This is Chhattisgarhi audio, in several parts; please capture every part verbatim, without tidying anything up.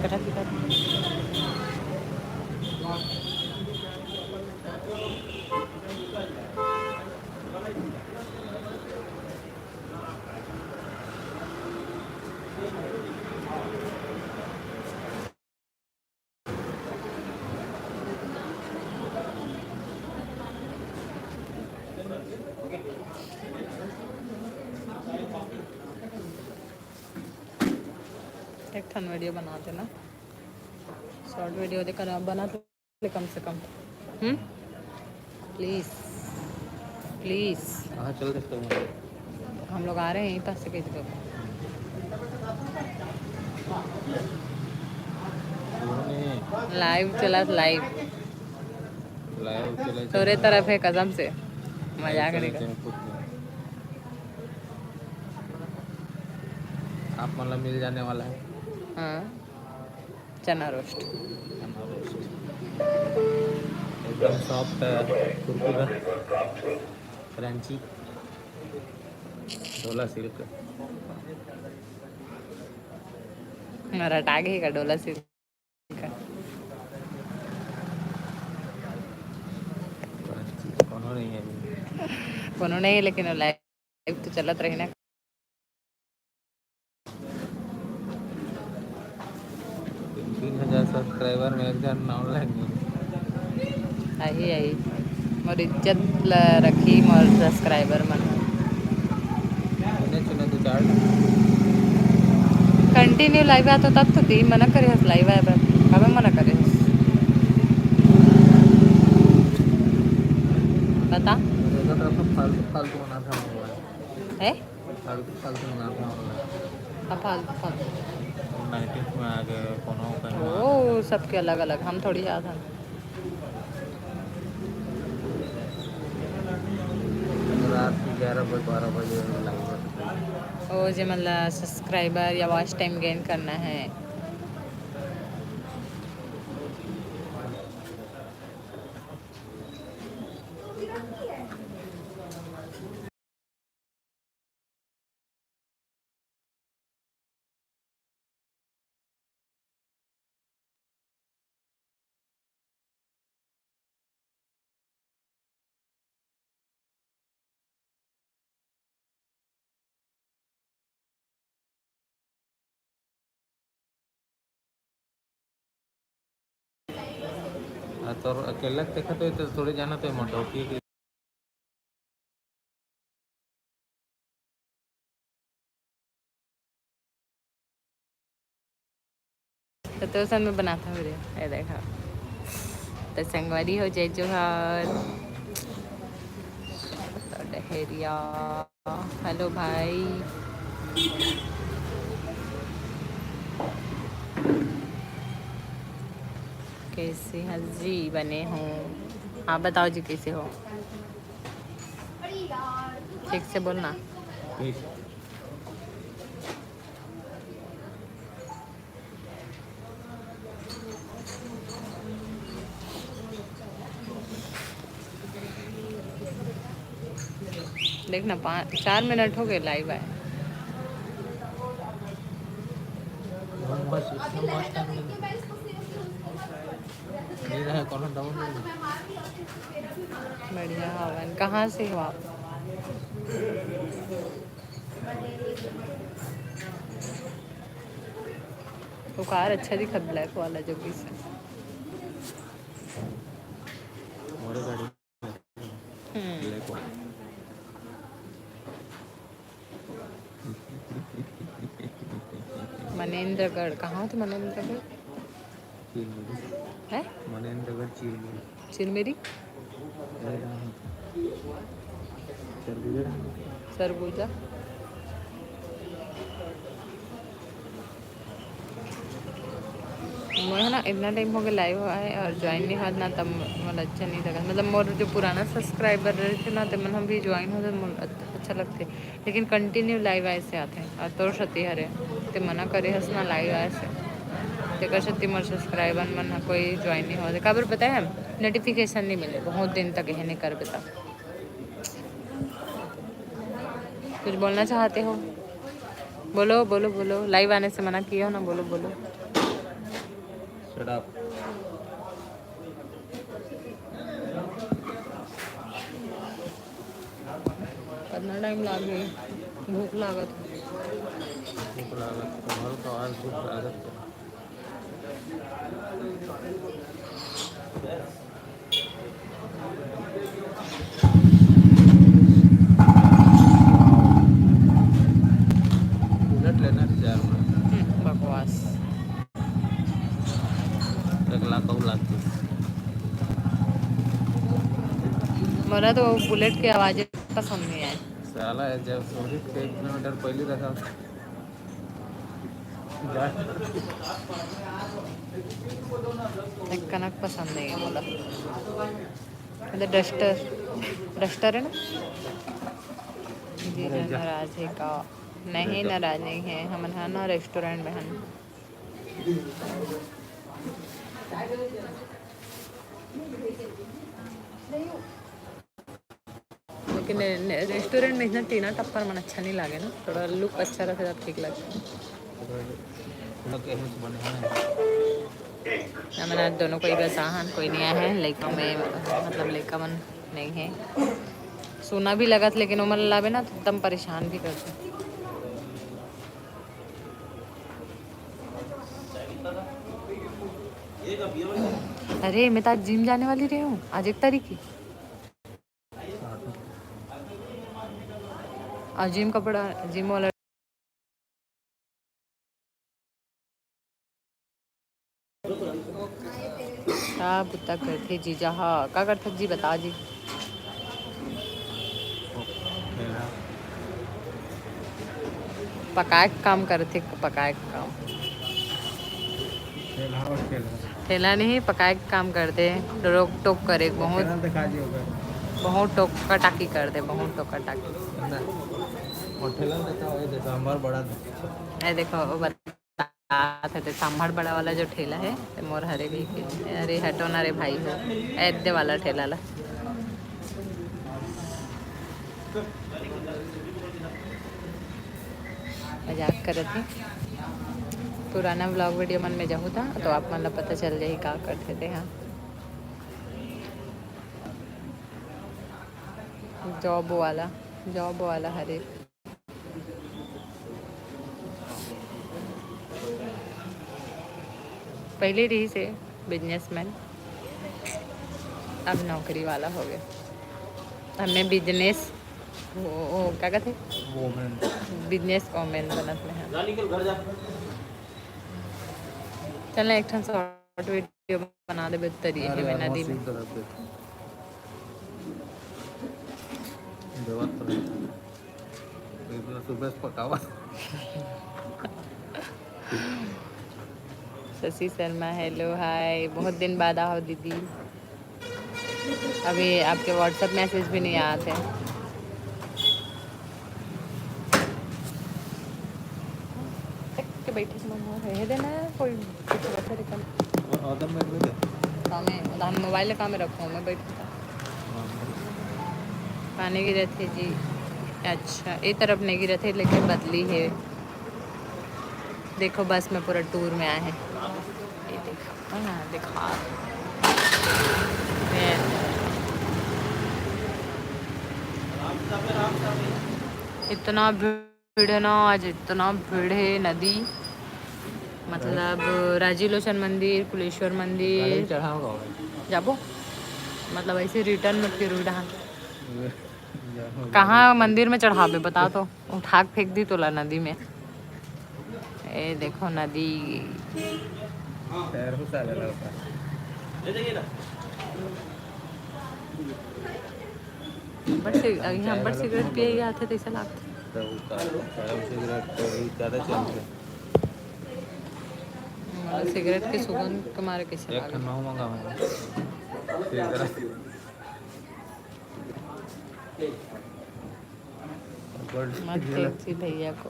कटा दिखा। एक ठन वीडियो बना देना, शॉर्ट वीडियो देकर आप बना दो कम से कम। हम्म, प्लीज, प्लीज। कहाँ चल देते हो? हम लोग आ रहे हैं यहीं पास से कहीं से। लाइव चला, लाइव। लाइव चला, तोरे चला। तरफ है कसम से, मजाक नहीं कर। आप मतलब मिल जाने वाला है। हाँ, चना रोस्ट। चना रोस्ट। एकदम सॉफ्ट है, कुरकुरा, क्रंची, डोला सिल्क। हमारा टैग ही का डोला सिल्क का। क्रंची, कोनो नहीं है अभी। कोनो नहीं है, लेकिन वो लाइव तो चलत रही ना। तीन हजार सब्सक्राइबर में एक जन नाम लेंगे। आही, आही। मोर इज्जत ल रखी, मोर सब्सक्राइबर मन। चुने, चुने दो चार। कंटिन्यू लाइव आतो तब तो दी, मना करे हस लाइव आए बर। काबर मना करे हस? बता। फालतू, फालतू बना था। है? फालतू, फालतू ना था। हाँ, फालतू, फालतू। नाइनटीन में आ गए, कोनो कहीं ओ, सबके अलग-अलग, हम थोड़ी जात हन। रात के ग्यारह बजे, बारह बजे लाइव होता है। ओ, जे मन ला सब्सक्राइबर या वॉच टाइम गेन करना है। आ, तोर अकेला देखत होई तो थोड़े जानत होई मोर डौकी के। तो तोर संग में बनात हूँ वीडियो, ये देखा। तो संगवारी हो, जय जोहार। तो डहेरिया, हेलो भाई, कैसे हस जी? बने हूँ, आप बताओ जी, कैसे हो? ठीक से बोलना। ठीक। देखना, पाँच, चार मिनट हो गए लाइव आए। बस इतना मस्त आदमी। ये रहा, कौन सा डाउन नहीं? बढ़िया हवन। कहाँ से हो आप? वो कार अच्छा दिखत, ब्लैक वाला जो भी से। मोरे गाड़ी। हम्म। ब्लैक वाला। मनेंद्रगढ़, कहाँ होते मनेंद्रगढ़? चिरमिरी। हैं? मनेंद्रगढ़ चिरमिरी। चिरमिरी? अरे हाँ। सरगुजा। सरगुजा। मोर है ना, इतना टाइम हो गया लाइव आए और ज्वाइन नहीं होत ना, तब मोला अच्छा नहीं लगा। मतलब मोर जो पुराना सब्सक्राइबर रहिथे ना, ते मन हम भी ज्वाइन होथे, मोला अच्छा लगथे। लेकिन कंटिन्यू लाइव आए से आथे और तोर सती हरे, ते मना करे हस ना लाइव आए से, तेकर सती मोर सब्सक्राइबर मन ह कोई ज्वाइन नहीं होथे। काबर पता है, नोटिफिकेशन नहीं मिले, बहुत दिन तक यही नहीं कर पता। कुछ बोलना चाहते हो? बोलो, बोलो, बोलो। लाइव आने से मना किए हो ना, बोलो, बोलो। Shut up. कतना टाइम लागही? भूख लागत। भूख लागत, तुम्हारे तो आज भूख लागत। बुलेट लेना चार। हम्म, बकवास। एक लाख अउ लागतिस। मोला तो बुलेट के आवाज पसंद नहीं आए। साला जब सोचिस एक किलोमीटर पहले रखा। एक कनक पसंद नहीं है मोला। मतलब डस्टर, डस्टर है ना? जी नाराज है का? नहीं, नाराज नहीं है, हमन हा ना रेस्टोरेंट में हन। लेकिन ने-, ने-, रेस्टोरेंट में इतना टीना टप्पर मन अच्छा नहीं लागे ना, थोड़ा लुक अच्छा रहता तो ठीक लगता। हमन आज दोनों कोई बस आहन, कोई नहीं आए हैं, लइका में मतलब लइका मन नहीं है। सोना भी लगत, लेकिन ओमन लाबे ना तो एकदम परेशान भी करते। अरे, मैं तो आज जिम जाने वाली रही हूँ, आज एक तारीख है। और जिम कपड़ा, जिम वाला। का बुता करथे जीजा हा? का करथे जी, बता जी। पकाए के काम करथे, पकाए के काम। ठेला और ठेला। ठेला नहीं, पकाए के काम करथे, रोक टोक करे, बहुत, ठेला दिखा दियो अगर। बहुत टोका टाकी करथे, बहुत टोका टाकी। ना, और ठेला देखा, वही देखा, हमार बड़ा। ए देखो, वो बतात हे, ते सांभर बड़ा वाला जो ठेला है, ते मोर हरे भी के। अरे हटो ना रे भाई हो, एदे वाला ठेला ला। मजाक करत हे। पुराना व्लॉग वीडियो मन में जाहू था, तो आप मन ला पता चल जाही का करथे ते हा। जॉब वाला, जॉब वाला हरे। पहले रहिस हे बिजनेसमैन, अब नौकरी वाला हो गया। अब मैं बिजनेस, वो, वो क्या कहते, वोमेन। बिजनेस वोमेन बनत में है। चल ना, एक ठन शॉर्ट वीडियो बना देबे, तरी अरे हे यार, नदी में। देवत तो नहीं। एक बार सुबह से पकावा। शशि शर्मा, हेलो, हाय, बहुत दिन बाद आओ दीदी। अभी आपके WhatsApp मैसेज भी नहीं आते। तक के बैठे के मन हो रहे देना, कोई कुछ बता रहे कम। और आदम में नहीं था। कामे, हम मोबाइल कामे रखो, मैं बैठू था। पानी गिरत हे जी। अच्छा, ए तरफ नहीं गिरत हे, लेकिन बदली है। देखो, बस में पूरा टूर में आए हैं। ये देखो, हाँ, दिखा। ये इतना भीड़ है ना आज, इतना भीड़ है नदी, मतलब राजीव लोचन मंदिर, कुलेश्वर मंदिर। गाड़ी चढ़ाओ का भाई? जाबो, मतलब ऐसे रिटर्न में फिर उड़ा। कहाँ मंदिर में चढ़ाबे, बता तो। उठा के फेंक दी तोला नदी में। ए देखो नदी। पैर घुसा लेला ओकर। बट सि-, यहाँ बट सिगरेट पिए आथे तैसे लागथे। तो उ का, चाय सिगरेट तो ई ज्यादा चलथे। हम्म, सिगरेट के सुगंध के मारे कैसे एक लागे? ठन महू मंगावा। सिगरेट। मत फेंक जी भैया को।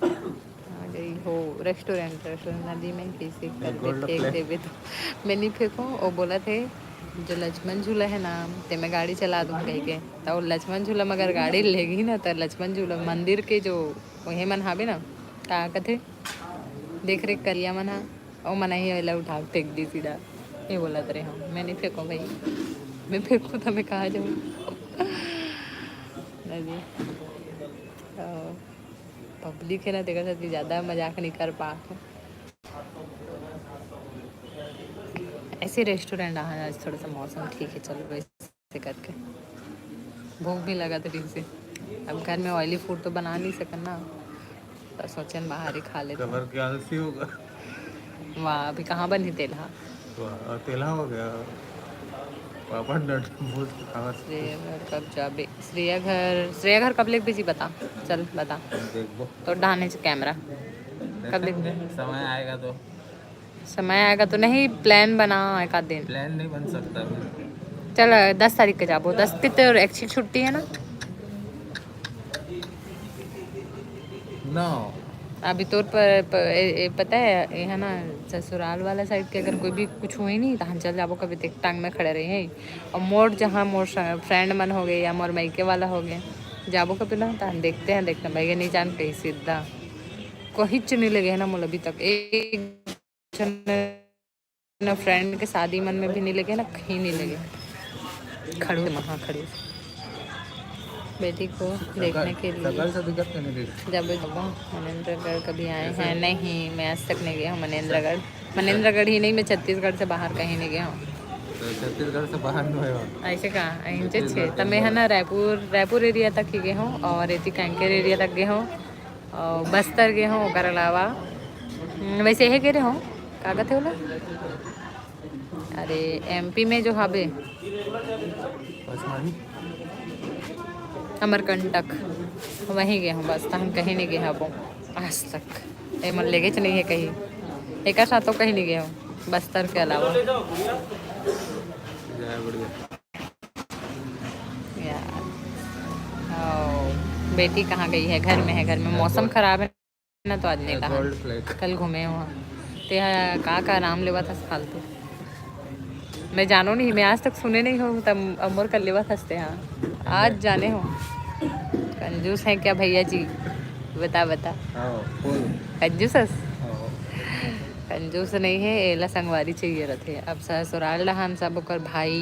आ गई हो रेस्टोरेंट, रेस्टोरेंट नदी में किसी कर दे, फेंक देबे तो। मैं नहीं फेंकूं, वो बोला थे जो लक्ष्मण झूला है ना, ते मैं गाड़ी चला दूं कह के। तो लक्ष्मण झूला मगर गाड़ी लेगी ना, तो लक्ष्मण झूला मंदिर के जो वही मन हावे ना, का कथे, देख रेख करिया मन हा, ओ मन ही ओला उठा के फेंक दी सीधा। ये बोलत रहे हम, मैं नहीं फेंको भाई, मैं फेंकू तो मैं कहाँ जाऊँ? नहीं जी। तो पब्लिक है ना, तेकर सेती ज़्यादा मजाक नहीं कर पात हूँ। ऐसे रेस्टोरेंट आए आज, थोड़ा सा मौसम ठीक है, चलो वैसे करके। भूख भी लगा थी ठीक से। अब घर में ऑयली फूड तो बना नहीं सकन ना, तो सोचन बाहर ही खा लेते हैं। कबर के आलसी होगा। वाह, अभी कहाँ बनी तेलहा? वाह, तेलहा हो गया। पापड़ नट भूज के खावा। श्रेया घर कब जाबे? श्रेया घर, श्रेया घर कब लेके जी बता? चल बता। देखबो। तो डाने से कैमरा। कब लेके? समय आएगा तो। समय आएगा तो नहीं, प्लान बना एक आध दिन। प्लान नहीं बन सकता अभी। चल, दस तारीख के जाबो। दस के तो एक्चुअल छुट्टी है ना? ना। अभी तोर पर, पर ए, ए, पता है, ये है ना, ससुराल वाला साइड के अगर कोई भी कुछ हुई नहीं, तो हम चल जाबो कभी देख, टांग में खड़े रही है। और मोर जहाँ मोर फ्रेंड मन हो गए या मोर मायके वाला हो गए, जाबो कभी ना, तो हम देखते हैं, देखना भाई, ये नहीं जान कहीं सीधा कोई नहीं लगे है ना मोला अभी तक। एक ना फ्रेंड के शादी मन में भी नहीं लगे ना, कहीं नहीं लगे। खड़ू महा खड़ू बेटी को देखने के लिए। सकल से दिक्कत नहीं दिख। जब जब मनेंद्रगढ़ कभी आए हैं? नहीं, मैं आज तक नहीं गया हूँ मनेंद्रगढ़। मनेंद्रगढ़ ही नहीं, मैं छत्तीसगढ़ से बाहर कहीं नहीं गया हूँ। तो छत्तीसगढ़ से बाहर नहीं हुआ। ऐसे कहाँ? इंचे छत्तीसगढ़ छे। तब मैं है ना रायपुर, रायपुर एरिया तक ही गए हूँ और एती कांकेर एरिया तक गए हूँ और बस्तर गए हूँ। ओकर अलावा हम्म, वैसे यही गए रहे हूँ, का कहते होला? अरे, एमपी में जो हबे पचमढ़ी। अमरकंटक, वहीं गए हूँ बस, तो हम कहीं नहीं गए हबो आज तक। ए, मन लेगे च नहीं है कहीं, एक साथ तो कहीं नहीं गए हूँ बस्तर के अलावा। जय बढ़िया। यार, ओ, बेटी कहाँ गई है? घर में है, घर में। मौसम खराब है ना, तो आज नहीं कहा। Gold flag. कल घूमे हुआ। ते हा का का नाम लेवा था फालतू? मैं जानो नहीं, मैं आज तक सुने नहीं हूँ, तब अमर कर लेवा था ते। हाँ, आज जाने हो। कंजूस है क्या भैया जी? बता, बता। हाँ, फुल। कंजूस हस? हाँ। कंजूस नहीं है, एला संगवारी चाहिए रहते। अब ससुराल डहान सब ओकर भाई,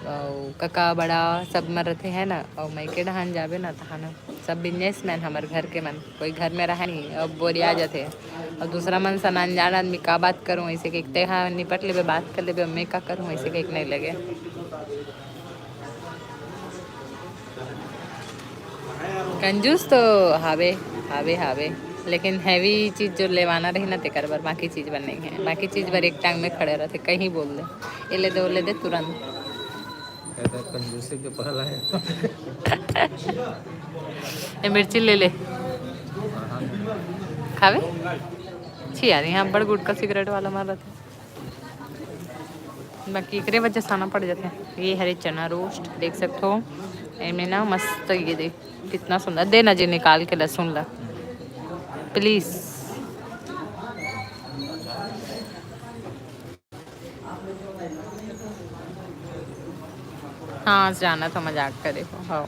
अउ कका बड़ा सब मन रथे है ना, अउ मायके डहान जाबे ना, तहान सब बिजनेसमैन हमर घर के मन, कोई घर में रहा नहीं, अब बोरिया जाथे। अब दूसरा मन सन अनजान आदमी का बात करूँ, ऐसे कि ते हा निपट लेबे, बात कर लेबे, मैं का करूँ, ऐसे कि नहीं लगे। कंजूस तो हावे, हावे, हावे, लेकिन हैवी चीज जो लेवाना रही ना, तेकर बर, बाकी चीज बर नहीं है। बाकी चीज बर एक टांग में खड़े रहते, कहीं बोल दे, ये ले दे, वो ले दे, तुरंत। ये तो कंजूसी के पहला है। ए, मिर्ची ले ले, खावे। छी यार, यहाँ बड़ गुटखा सिगरेट वाला मार रहा था। बाकी एकरे वजह से आना पड़ जाथे। ये हरे चना रोस्ट देख सकते हो, एमे ना मस्त, ये दे कितना सुंदर। दे ना जी निकाल के लहसुन ला प्लीज। हाँ, जाना तो मजाक करे हो, हाँ।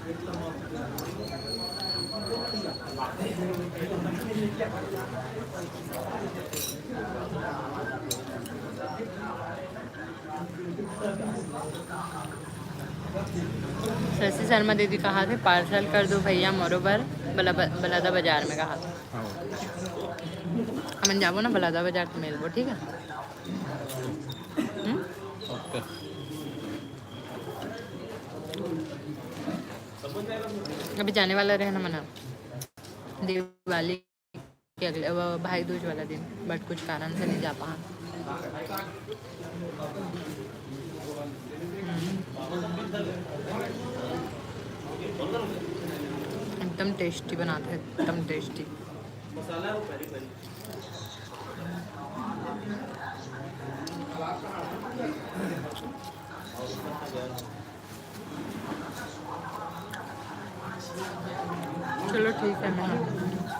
शशि शर्मा दीदी कहा थे, "पार्सल कर दो भैया मोरो बर", बला-, बलौदा बाजार में कहा था। हाँ। हमन जाबो ना बलौदा बाजार तो मिलबो, ठीक है? हम्म? ओके। अभी जाने वाला रहे ना मना दिवाली के अगले, वो भाई दूज वाला दिन, but कुछ कारण से नहीं जा पाए। एकदम टेस्टी बनाते हैं, एकदम टेस्टी। चलो ठीक है, मैं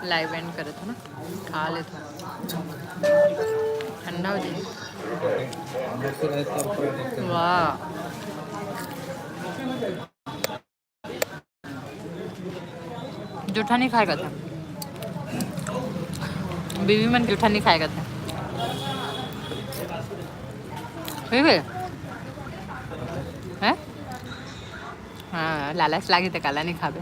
लाइव एंड करत हूँ ना, खा लेत हूँ, ठंडा हो जाए। वाह, जूठा नहीं खाएगा था, बीवी मन के जूठा नहीं खाए करते। ठीक है? हैं? हाँ, लालच लागे तो काला नहीं खाबे।